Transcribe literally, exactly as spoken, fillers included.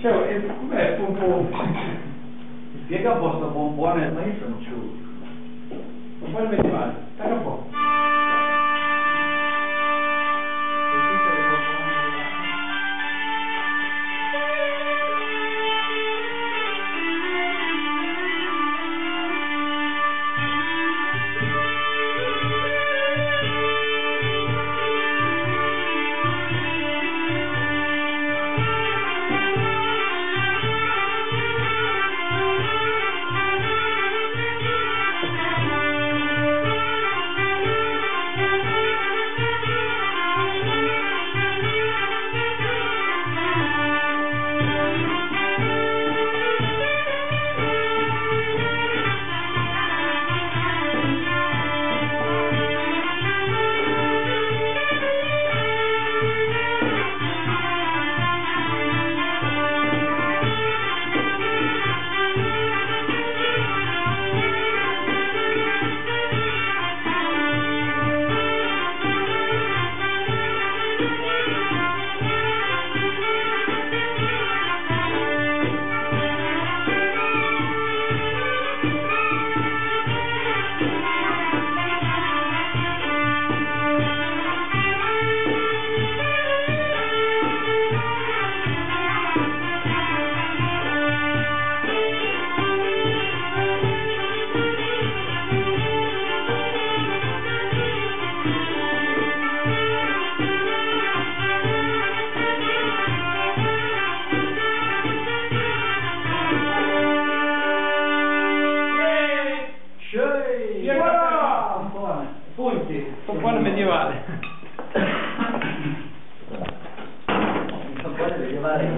Ciao, e come è? Pom pom. Spiega un po' sto pompone, ma io sono ciò. Pompone medievale, taca un po'. Voilà! Pompone medievale. Pompone medievale.